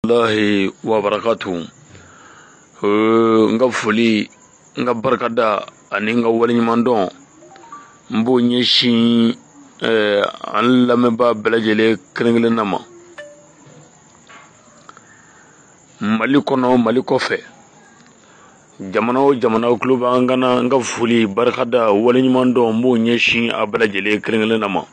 Lahi wa barakatu. N ka foli, n ka barikada ani n ka waleɲumandɔn, n b'o ɲɛsin an lamɛnbaa bɛɛ lajɛlen kelen kelenna ma, Mali kɔnɔ, Mali kɔfɛ, jamana o jamana tulo b'an kan na. N ka foli, barikada, waleɲumandɔn, n b'o ɲɛsin a bɛɛ lajɛlen kelen kelenna ma,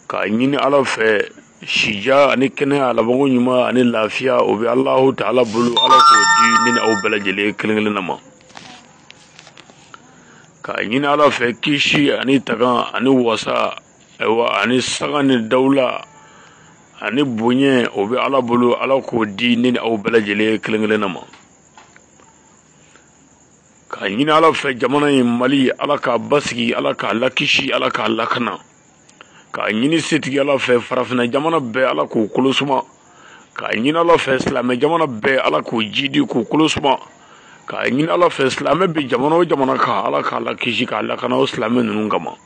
k'a ɲini Ala fɛ sija ani kɛnɛya, labanko ɲuman ani lafiya, o bɛ Alahu Taala bolo, Ala k'o di ne ni aw bɛɛ lajɛlen kelen kelenna ma. K'a ɲini Ala fɛ kisi ani tagan ani wasa, ayiwa, ani saga ni dawula ani bonya, o bɛ Ala bolo, Ala k'o di ne ni aw bɛɛ lajɛlen kelen kelenna ma. K'a ɲini Ala fɛ jamana in Mali, Ala k'a basigi, Ala k'a lakisi, Ala k'a lakana. K'a ɲini setigi Ala fɛ farafinna jamana bɛɛ, Ala k'o kolo suma. K'a ɲini Ala fɛ silamɛ jamana bɛɛ, Ala k'o jidi k'o kolo suma. K'a ɲini Ala fɛ silamɛ bɛ jamana o jamana kan, Ala k'a lakisi k'a lakana o silamɛ ninnu kama.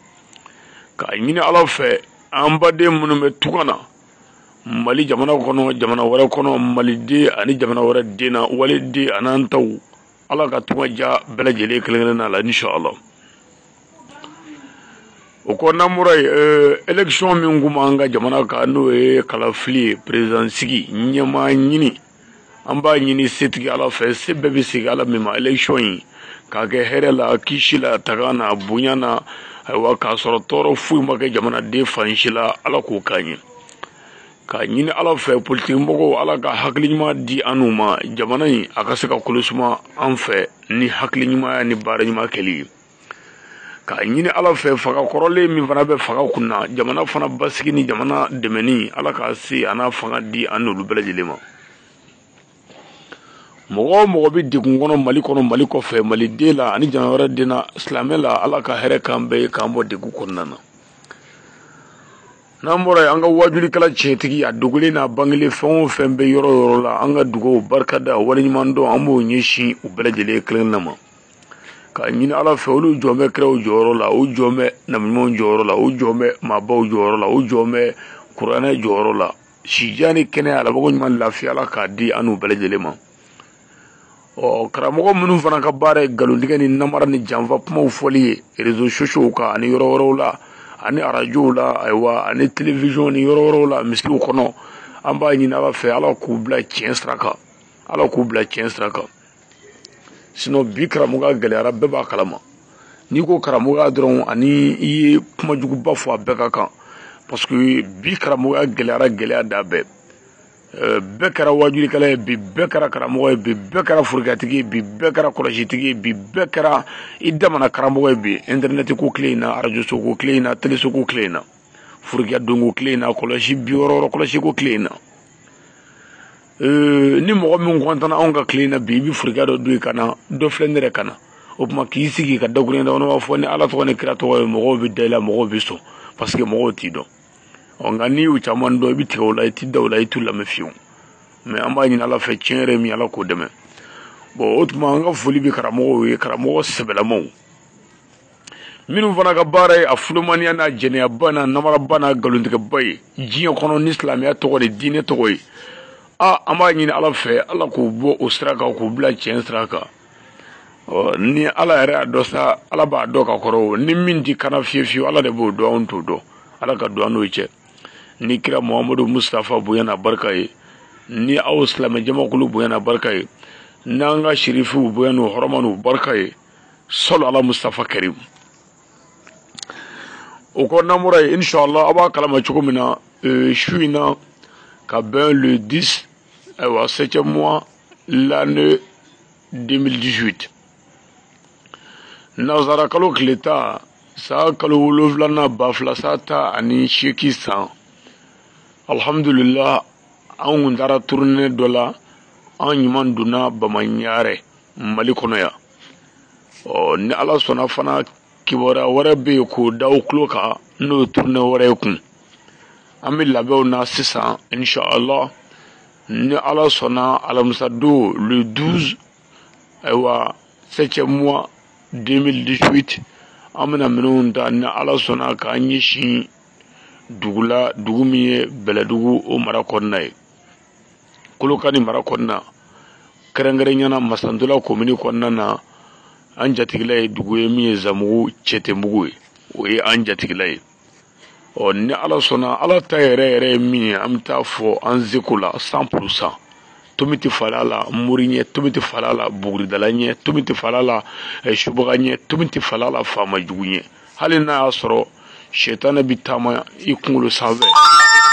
K'a ɲini Ala fɛ an baden minnu bɛ tunga na Mali jamana kɔnɔ, jamana wɛrɛ kɔnɔ, maliden ani jamana wɛrɛ den na, waliden an'an taw, Ala ka tunga ja bɛɛ lajɛlen kelen kelenna la, inshallah. O kɔ, n'an bɔra yen, élection min kun b'an ka jamana kan, n'o ye kalafili ye, président sigi, ɲɛmaa ɲini, an b'a ɲini setigi Ala fɛ, se bɛɛ bɛ segin Ala min ma, élection in k'a kɛ hɛrɛ la, kisi la, taga na, bonya na, ayiwa, k'a sɔrɔ tɔɔrɔ foyi ma kɛ jamanaden fan si la, Ala k'o k'an ye. K'a ɲini Ala fɛ politiki mɔgɔw, Ala ka hakili ɲuman di an n'u ma, jamana in a ka se ka kolosuma an fɛ ni hakili ɲumanya ni baara ɲuman kɛli ye. K'a ɲini Ala fɛ fanga kɔrɔlen min fana bɛ fanga kun na, jamana fana basigi ni jamana dɛmɛni, Ala k'a se a n'a fanga di an n'olu bɛɛ lajɛlen ma. Mɔgɔ o mɔgɔ bɛ degun kɔnɔ Mali kɔnɔ, Mali kɔfɛ, maliden la ani jamana wɛrɛ den na, silamɛ la, Ala ka hɛrɛ k'an bɛɛ ye, k'an bɔ degun kɔnɔna na. N'an bɔra yen, an ka wajulikɛla tiɲɛtigi, a dogolen n'a bangelen, fɛn o fɛn bɛ yɔrɔ o yɔrɔ la, an ka dugawu, barikada, waleɲumandɔn, an b'o ɲɛsin u bɛɛ lajɛlen kelen kelenna ma. K'a ɲini Ala fɛ olu jɔn bɛ kiraw jɔyɔrɔ la, u jɔn bɛ nabiɲumanw jɔyɔrɔ la, u jɔn bɛ maabaw jɔyɔrɔ la, u jɔn bɛ kuranɛ jɔyɔrɔ la, sija ni kɛnɛya, labanko ɲuman, lafiya, Ala k'a di an n'u bɛɛ lajɛlen ma. Ɔ, karamɔgɔ minnu fana ka baara ye nkalontigɛ ni namara ni janfa kumaw fɔli ye réseaux sociaux kan ani yɔrɔ wɛrɛw la ani arajow la, ayiwa, ani télévision ni yɔrɔ wɛrɛw la, misiriw kɔnɔ, an b'a ɲini Ala fɛ, Ala k'u bila tiɲɛ sira kan, Ala k'u bila tiɲɛ sira kan. Sinon bi karamɔgɔya gɛlɛyara, bɛɛ b'a kalama. N'i ko karamɔgɔya dɔrɔn, ani i ye kumajuguba fɔ, a bɛɛ ka kan, parce que bi karamɔgɔya gɛlɛyara, gɛlɛya da bɛɛ. Bɛɛ kɛra wajulikɛla ye bi, bɛɛ kɛra karamɔgɔ ye bi, bɛɛ kɛra forokiyatigi ye bi, bɛɛ kɛra kɔlɔsitigi ye bi, bɛɛ kɛra i damana karamɔgɔ ye bi. Internet ko tile in na, arajo so ko tile in na, télé so ko tile in na, forokiya donko tile in na, kɔlɔsi 60 kɔlɔsi ko tile in na, ni mɔgɔ min kɔntanna anw ka tile in na bi, i bɛ forokiya dɔ don i ka na, dɔ filɛ ne yɛrɛ ka na. O tuma k'i sigi ka dakuruɲɛ damadɔ fɔ ni Ala tɔgɔ ni kira tɔgɔ ye, mɔgɔw bɛ da i la, mɔgɔw bɛ sɔn, parce que mɔgɔw t'i dɔn. Ɔ, nka n'i y'u caman dɔn, i bɛ tigɛ o la, i t'i da o la, i t'u lamɛn fiyewu. Mais an b'a ɲini Ala fɛ, tiɲɛ yɛrɛ min, Ala k'o dɛmɛ. Bon, o tuma an ka foli bɛ karamɔgɔw ye, karamɔgɔ sɛbɛlamaw minnu fana ka baara ye a fulomaniya n'a jɛnɛyaba n'a namaraba n'a nkalontigɛba ye diɲɛ kɔnɔ ni silamɛya tɔgɔ ni diinɛ tɔgɔ ye. A, an b'a ɲini Ala fɛ, Ala k'u bɔ o sira kan, k'u bila tiɲɛ sira kan. Ɔ, ni Ala yɛrɛ y'a dɔn sa, Ala b'a dɔn ka kɔrɔ. Ni min ti kana fiye fiyewu, Ala de b'o dɔn, anw t'o dɔn. Ala ka don an n'o cɛ ni kira Muhamadu Mustafa bonya n'a barika ye, ni aw silamɛ jamakulu bonya n'a barika ye, n'an ka sirifiw bonya n'u hɔrɔma n'u barika ye, sɔlɔ ala Mustafa karim. O kɔ, n'an bɔra yen, inshallah, aw b'a kalama cogo min na, su in na ka bɛn le 10, ayiwa, septième mois, l'année 2018, nazara kalo tile 10, san kalo 7nan, 2018 san, alhamdulillah, an kun taara tournée dɔ la, an ɲuman donna Bamaɲarɛ, Mali kɔnɔ yan. Ɔ, ni Ala sɔnna fana, kibaruya wɛrɛ bɛ yen k'o da aw tulo kan, n'o ye tournée wɛrɛ ye kun. An bɛ labɛnw na sisan, inshallah, ni Ala sɔnna, alamisa don, le 12, ayiwa, septième mois 2018, an bɛna minɛnw ta, ni Ala sɔnna, k'an ɲɛsin dugu la, dugu min ye Bɛlɛdugu, o mara kɔnɔna ye. Kolokani mara kɔnɔna kɛrɛnkɛrɛnnenya na Masantola komini kɔnɔna na an jatigila ye dugu ye min ye Zamugu Cɛtenbugu ye, o ye an jatigila ye. Ɔ ni Ala sɔnna, Ala ta yɛrɛ yɛrɛ ye min ye, an bɛ taa fɔ an seko la 100%. Tomi tɛ falen a la mori ɲɛ, tomi tɛ falen a la buguridala ɲɛ, tomi tɛ falen a la subaga ɲɛ, tomi tɛ falen a la faama jugu ɲɛ. Hali n'a y'a sɔrɔ sɛtanɛ bɛ taama i kunkolo sanfɛ,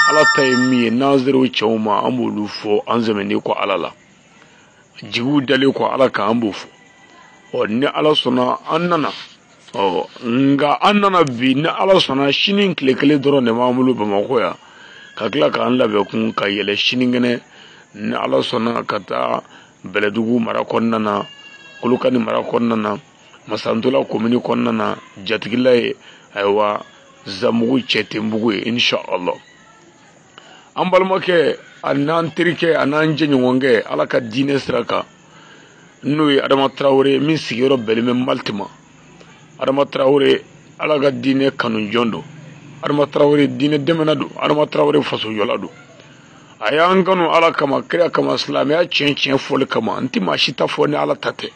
Ala ta ye min ye, n'an sera o cɛw ma, an b'olu fɔ an sɛmɛnen kɔ Ala la, jigiw dalen kɔ Ala kan, an b'o fɔ. Ɔ ni Ala sɔnna, an nana. Ɔ nka an nana bi, ni Ala sɔnna, sini tile kelen dɔrɔn de b'an bolo Bamakɔ yan, ka tila k'an labɛn kun ka yɛlɛ sinikɛnɛ ni Ala sɔnna ka taa Bɛlɛdugu mara kɔnɔna na, Kolokani mara kɔnɔna na, Masantola komini kɔnɔna na, jatigila ye ayiwa Zamugu Cɛtenbugu ye, inshallah. An balimakɛ a n'an terikɛ a n'an jɛɲɔgɔnkɛ Ala ka diinɛ sira kan, n'o ye Adama Tarawele min sigiyɔrɔ bɛnnen bɛ Maliti ma. Adama Tarawele Ala ka diinɛ kanu jɔn don, Adama Tarawele diinɛ dɛmɛna don, Adama Tarawele fasojɔla don. A y'an kanu Ala kama, kira kama, silamɛya tiɲɛ tiɲɛ fɔli kama. N tɛ maa si ta fɔ ni Ala ta tɛ.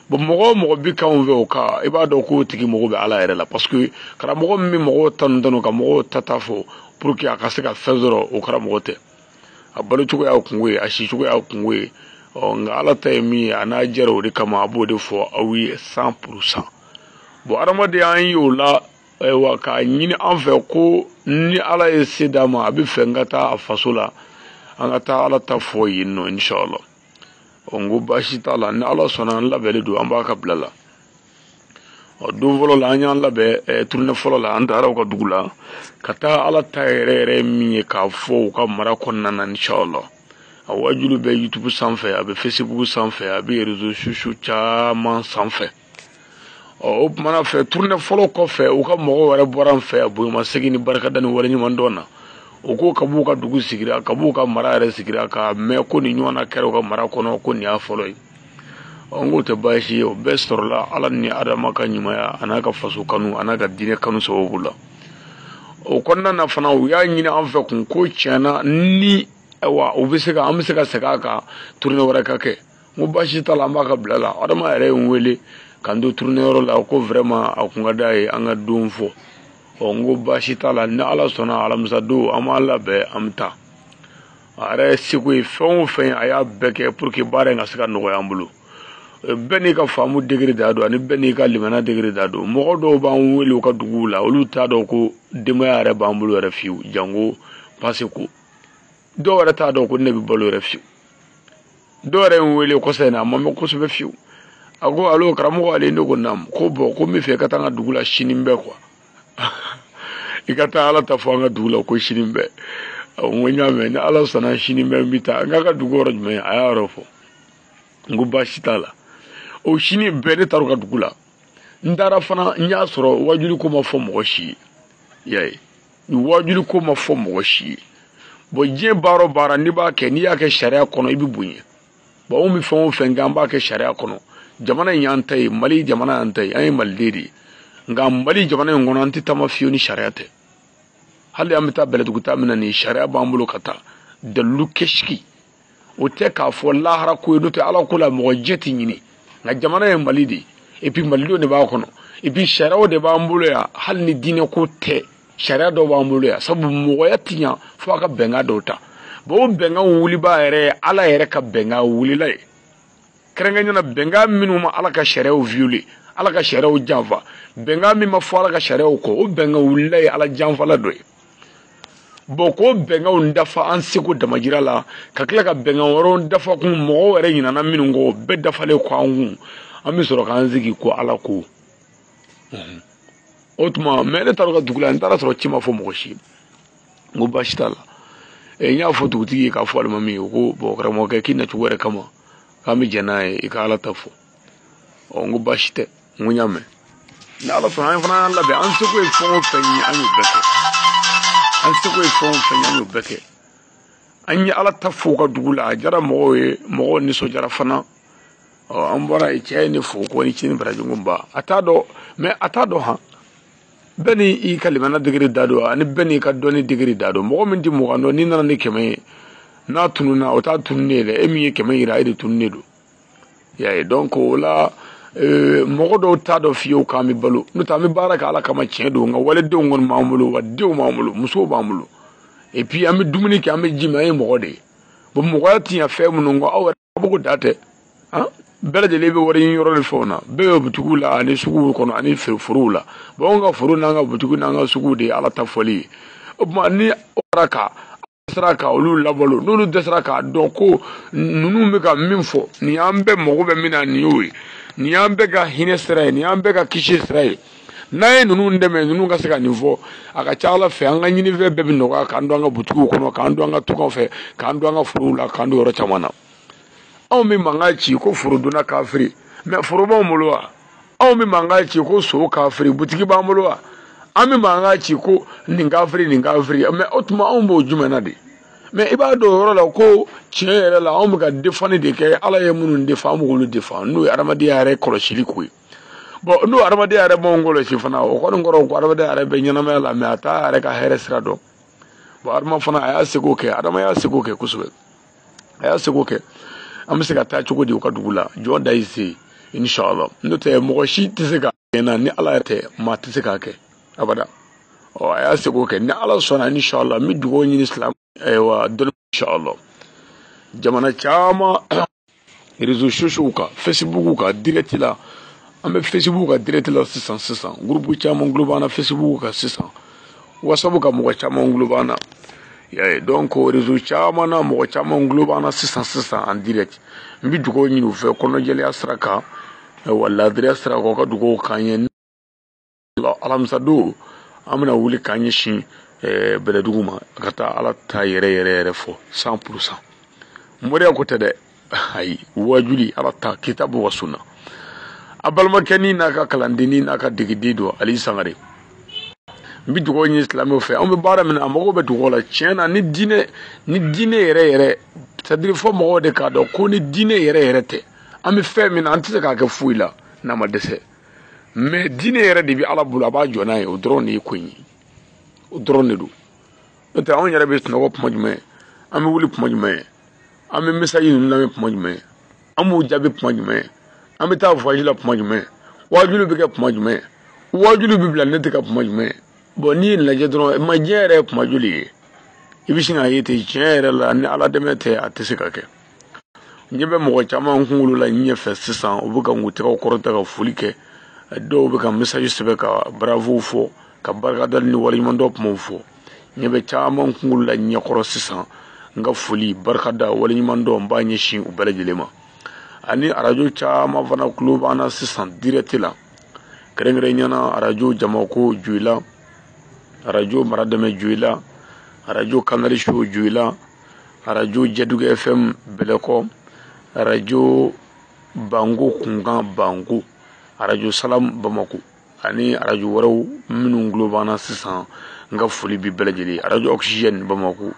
Bon mɔgɔ o mɔgɔ bi k'anw fɛ o kan, i b'a dɔn k'o tigi mago bɛ Ala yɛrɛ la, parce que karamɔgɔ min bɛ mɔgɔw tanu tanu ka mɔgɔw ta ta fɔ pour que a ka se ka fɛn sɔrɔ, o karamɔgɔ tɛ. A balocogo y'a kungo ye, a sicogo y'a kungo ye. Ɔ nka Ala ta ye min ye, a n'a jɛra o de kama, a b'o de fɔ aw ye 100%. Bon adamaden an ye o la, ayiwa k'a ɲini an fɛ ko ni Ala ye se d'a ma, a bɛ fɛ n ka taa a faso la, an ka taa Ala ta fɔ yen nɔ, inshallah. Ɔ n ko baasi t'a la, ni Ala sɔnna an labɛnnen don, an b'a ka bila la. Ɔ don fɔlɔ la an y'an labɛn, tournée fɔlɔ la an taara u ka dugu la ka taa Ala ta yɛrɛ yɛrɛ min ye k'a fɔ u ka mara kɔnɔna na, inshallah. A wajulu bɛ YouTube sanfɛ, a bɛ Facebook sanfɛ, a bɛ réseaux sociaux caman sanfɛ. Ɔ o tumana fɛ, tournée fɔlɔ kɔfɛ, u ka mɔgɔw yɛrɛ bɔra an fɛ yan bonyamasegin ni barikada ni waleɲuman dɔn na. O ko ka b'u ka dugu sigira, ka b'u ka mara yɛrɛ sigira, k'a mɛn ko nin ɲɔgɔnna kɛra u ka mara kɔnɔ, ko nin y'a fɔlɔ ye. Ɔ n k'o tɛ baasi ye, o bɛɛ sɔrɔla Ala ni Adama ka ɲumanya a n'a ka faso kanu a n'a ka diinɛ kanu sababu la. O kɔnɔna na fana, u y'a ɲini an fɛ kun ko tiɲɛna ni ayiwa u bɛ se ka an bɛ se ka segin a kan tournée wɛrɛ ka kɛ. N ko baasi t'a la, an b'a ka bila la. Adama yɛrɛ ye n wele k'an to tournée yɔrɔ la ko vraiment a kun ka d'a ye an ka don fɔ. Ɔ n ko baasi t'a la, ni Ala sɔnna alamisa don an b'an labɛn, an bɛ taa. A yɛrɛ seko ye fɛn o fɛn ye, a y'a bɛɛ kɛ pour que baara in ka se ka nɔgɔya an bolo. Bɛɛ n'i ka faamu degré da don, ani bɛɛ n'i ka limaniya degré da don. Mɔgɔ dɔw b'an wele u ka duguw la, olu t'a dɔn ko denbaya yɛrɛ b'an bolo yɛrɛ fiyewu, janko pase ko. Dɔw yɛrɛ t'a dɔn ko ne bɛ balo yɛrɛ fiyewu. Dɔw yɛrɛ ye n wele kɔsɛ in na, a ma mɛn kosɛbɛ fiyewu. A ko alo karamɔgɔ ale, ne ko naamu. Ko bɔn ko n bɛ fɛ i ka taa an ka dugu la sini bɛɛ kuwa. I ka taa Ala ta fɔ an ka dugu la ko sini bɛɛ. N ko n y'a mɛn, ni Ala sɔnna sini bɛɛ n bɛ taa. N k'a ka dugu yɔrɔ jumɛn? A y'a yɔrɔ fɔ. N ko baasi t'a la. O sini bɛɛ ne taara u ka dugu la. N taara fana, n y'a sɔrɔ wajuli ko ma fɔ mɔgɔ si ye. I y'a ye, wajuli ko ma fɔ mɔgɔ si ye. Bon diɲɛ baara o baara n'i b'a kɛ, n'i y'a kɛ sariya kɔnɔ, i bɛ bonya. Bon anw bɛ fɛn o fɛn kɛ, an b'a kɛ sariya kɔnɔ. Jamana in y'an ta ye, Mali jamana y'an ta ye, an ye Maliden de ye. Nka Mali jamana in kɔnɔ, an tɛ taama fiyewu ni sariya tɛ. Hali an bɛ taa Bɛlɛdugu taa min na, nin sariya b'an bolo ka taa. Dalilu kɛsigi o tɛ k'a fɔ lahara ko ye, n'o tɛ Ala ko la mɔgɔ jɛ tɛ ɲini. Nka jamana ye Mali de ye, et puis Malidenw de b'a kɔnɔ, et puis sariyaw de b'an bolo yan, hali ni diinɛ ko tɛ, sariya dɔw b'an bolo yan, sabu mɔgɔya ti ɲa fo a ka bɛnkan dɔw ta. Bon o bɛnkan wulibaa yɛrɛ ye Ala yɛrɛ ka bɛnkan wulila ye. Kɛrɛnkɛrɛnnenya la bɛnkan minnu ma Ala ka sariyaw violer, Ala ka sariyaw janfa, bɛnkan min ma fɔ Ala ka sariyaw kɔ, o bɛnkan wulila ye Ala janfala dɔ ye. Bon k'o bɛnkanw dafa an seko damajira la, ka tila ka bɛnkan wɛrɛw dafa kun mɔgɔw yɛrɛ ɲinana minnu kɔ, o bɛɛ dafalen kɔ an kun, an bɛ sɔrɔ k'an sigi ko Ala ko. O tuma mɛ ne taara u ka dugu la, n taara sɔrɔ ci ma fɔ mɔgɔ si ye. N ko baasi t'a la. N y'a fɔ dugutigi ye k'a fɔ alimami ye ko bɔn karamɔgɔkɛ k'i nacogo yɛrɛ kama k'an bɛ jɛn n'a ye i ka Ala ta fɔ. Ɔ n ko baasi tɛ, n ko n y'a mɛn. Ni Ala sɔnna an fana y'an labɛn, an seko ye fɛn o fɛn ye, an y'o bɛɛ kɛ. An seko ye fɛn o fɛn ye, an y'o bɛɛ kɛ. An ye Ala ta fɔ u ka dugu la, a diyara mɔgɔw ye, mɔgɔw nisɔndiyara fana. Ɔ an bɔra yen, cɛ ye ne fo ko ni ce ni baraji, ko ba a t'a dɔn, mɛ a t'a dɔn han. Bɛɛ ni i ka limaniya degré da don, ani bɛɛ n'i ka dɔnni degré da don. Mɔgɔ min tɛ 20 dɔn, n'i nana ni 100 ye, N'a tununna, o t'a tununnen ye dɛ. E min ye 100 yira, e de tununnen don. I y'a ye? Donc o la, mɔgɔ dɔw t'a dɔn fiyewu k'an bɛ balo. N'o tɛ, an bɛ baara kɛ Ala kama, tiɲɛ don. Nka waledenw kɔni b'an bolo wa, denw b'an bolo, musow b'an bolo, et puis an bɛ dumuni kɛ, an bɛ ji min, an ye mɔgɔ de ye. Bon, mɔgɔya ti ɲɛ fɛn minnu kɔ, aw yɛrɛ b'o da tɛ. Han, bɛɛ lajɛlen bɛ wari ɲini yɔrɔ ni fɛnw na, bɛɛ bɛ butigiw la ani suguw kɔnɔ ani forow la. Bon, anw ka foro n'an ka butigiw n'an ka suguw de ye Ala ta fɔli ye. O tuma, ni o ka sera ka olu labalo, n'olu dɛsɛra k'a dɔn ko ninnu bɛ ka min fɔ, nin y'an bɛɛ mago bɛ min na, nin y'o ye, nin y'an bɛɛ ka hinɛ sira ye, nin y'an bɛɛ ka kisi sira ye. N'an ye ninnu dɛmɛ, ninnu ka se ka nin fɔ, a ka ca Ala fɛ, an ka ɲinifɛn bɛɛ bɛ nɔgɔya, k'an don an ka butigiw kɔnɔ, k'an don an ka tungaw fɛ, k'an don an ka forow la, k'an don yɔrɔ caman na. Anw bɛ mankan ci ko forodonna kafiri, mais foro b'anw bolo wa? Anw bɛ mankan ci ko so kafiri, butigi b'an bolo wa? An bɛ mankan ci ko nin kafiri, nin kafiri, mais o tuma anw b'o jumɛn na de? Mais i b'a dɔn o yɔrɔ la ko tiɲɛ yɛrɛ la, anw bɛ ka défendre de kɛ. Ala ye minnu défend, an b'olu défend, n'o ye adamadenya yɛrɛ kɔlɔsili ko ye. Bon, n'o adamadenya yɛrɛ m'anw kɔlɔsi fana, o kɔni kɔrɔ ko adamadenya yɛrɛ bɛ ɲɛnamaya la, mais a t'a yɛrɛ ka hɛrɛ sira dɔn. Bon, Adama fana, a y'a seko kɛ, Adama y'a seko kɛ kosɛbɛ, a y'a seko kɛ. An bɛ se ka taa cogo di u ka dugu la? Jɔn da y'i se, inshallah. N'o tɛ, mɔgɔ si tɛ se ka na ni Ala yɛrɛ tɛ, maa tɛ se k'a kɛ abada. Ɔ, a y'a seko kɛ. Ni Ala sɔnna, inshallah, n bɛ dugawu ɲini silamɛ, ayiwa, dɔnni, inshallah. Jamana caman, réseaux sociaux kan, Facebook kan, direct la, an bɛ Facebook kan direct la sisan sisan. Groupe caman gulo b'an na Facebook kan sisan, WhatsApp kan, mɔgɔ caman gulo b'an na. Y'a ye? Donc réseau caman na, mɔgɔ caman gulo b'an na sisan sisan en direct. N bɛ dugawu ɲini u fɛ kɔnɔjɛlenya sira kan, ayiwa, laadiriya sira kan, u ka dugawu k'an ye. Alamisa don, an bɛna wuli k'an ɲɛsin Bɛlɛdugu ma, ka taa Ala ta yɛrɛ yɛrɛ yɛrɛ fɔ 100%. Moriya ko tɛ dɛ, ayi, wajuli Ala ta kitabu wa sunna. A balimakɛnin n'a ka kalandennin n'a ka degeden don, Ali Sangare. N bɛ dugawu ɲini silamɛw fɛ. Anw bɛ baara min na, a mago bɛ dugawu la tiɲɛ na. Ni diinɛ, ni diinɛ yɛrɛ yɛrɛ, c'est à dire fɔ mɔgɔw de k'a dɔn ko ni diinɛ yɛrɛ yɛrɛ tɛ, an bɛ fɛn min na, an tɛ se k'a kɛ foyi la n'a ma dɛsɛ. Mais diinɛ yɛrɛ de bɛ Ala bolo, a b'a jɔ n'a ye. O dɔrɔn de ye ko in ye, o dɔrɔn de don. N'o tɛ, anw yɛrɛ bɛ sunɔgɔ tuma jumɛn? An bɛ wuli tuma jumɛn? An bɛ message ninnu lamɛn tuma jumɛn? An b'u jaabi tuma jumɛn? An bɛ taa voyage la tuma jumɛn? Waajuli bɛ kɛ tuma jumɛn? Waajuli bɛ bila ne tɛ ka tuma jumɛn? Bon, n'i ye nin lajɛ dɔrɔn, ma diɲɛ yɛrɛ ye kuma joli ye, i bɛ sin k'a ye ten. Tiɲɛ yɛrɛ la, ni Ala dɛmɛ tɛ, a tɛ se ka kɛ. Ɲɛ bɛ mɔgɔ caman kunkolo la ɲɛfɛ sisan, u bɛ ka k'u tɛgɛw kɔrɔta ka foli kɛ. Dɔw bɛ ka message sɛbɛn ka bravo fɔ, ka barikadali ni waleɲumandɔn kumaw fɔ. Ɲɛ bɛ caman kunkolo la ɲɛkɔrɔ sisan. N ka foli, barikada, waleɲumandɔn, n b'a ɲɛsin u bɛɛ lajɛlen ma. Ani arajo caman fana tulo b'an na sisan direct la, kɛrɛnkɛrɛnnenya na arajo Jamako Joyila, arajo Maradɛmɛ Joyila, arajo Kanari Show Joyila, arajo Jɛdugu FM Bɛlɛkɔ, arajo Banko Kunkan Banko, arajo Salam Bamako, ani arajo wɛrɛw minnu tulo b'an na sisan. N ka foli bi bɛɛ lajɛlen, arajo Oxygène Bamako.